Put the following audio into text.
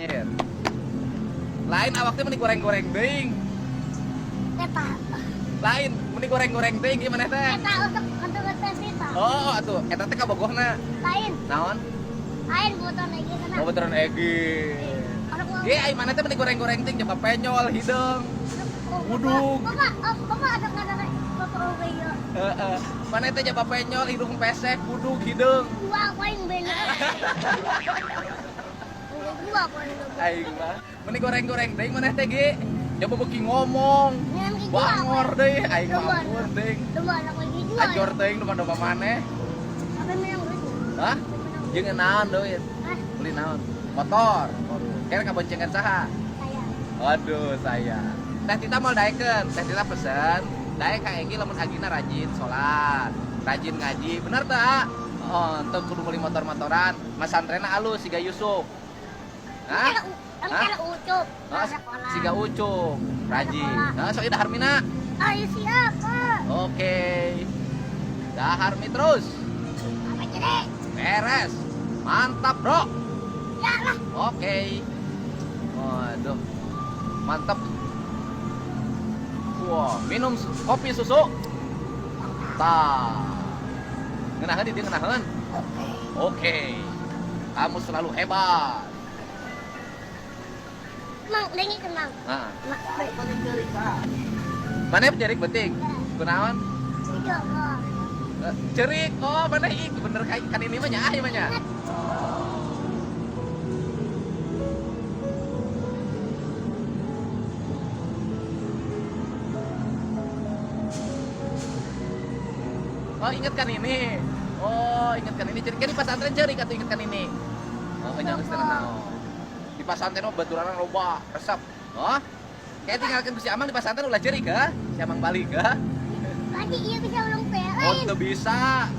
Nyir. Lain awak teh meni goreng-goreng teuing. Eta. Lain meni goreng-goreng teuing ieu maneh teh. Eta untuk Teh Tita. Oh, atuh eta teh kabogohna. Lain. Naon? Lain botol lagi sana. Oh, betulan Egi. Orang Ge ai maneh teh meni goreng-goreng teuing coba penyol hideung. Wuduk. Bapak, oh, bapak ada kata bapak obeyo. Heeh. Maneh teh jaba penyol hidung pesek budug hideung. Dua poin bener. 2 poin. Aing mah meni goreng-goreng teuing maneh teh ge. Coba beuki ngomong. Bangor deui aing mah ampun teuing. Domba anak lagi jual. Ajor teuing domba-domba maneh. Apa menang duit? Hah? Jeung naon duit? Hah? Beli naon? Motor. Kira kaboncengan saha? Saya. Aduh, saya. Teh Tita mau daekeun, Teh Tita pesen, daek ka Egi lamun agina rajin salat, rajin ngaji, bener tak? Oh, untuk kudu meuli motor-motoran, masantrena alus siga Yusuf. Hah? Hah? Ucup. Oh, siga Ucup, rajin. Nah, sok ieu dahar mina. Ayo siap, Pak. Oke. Dahar mi terus. Apa jadi? Beres. Mantap, Bro. Ya lah. Oke. Waduh. Mantap. Wah, minum kopi susu. Tah. Ngeunaheun di dieu ngeunaheun. Oke. Kamu selalu hebat. Mang, dengi kenang. Nah, Mak, mana cerik beting? Kunaon? tiga, Pak. Cerik. Oh, mana ih bener kayak kan ini mah nya ah mah nya. Oh, inget kan ini. Oh, inget kan ini. Cerik kan di pesantren cerik atau inget kan ini. Oh, nya geus teu naon. Di pesantren mah baturanan loba, resep. Oh. Kayak tinggalkan ku si Amang di pesantren ulah cerik ha? Si Amang balik ha? Tadi iya bisa ulang teh Oh, lain. teu bisa.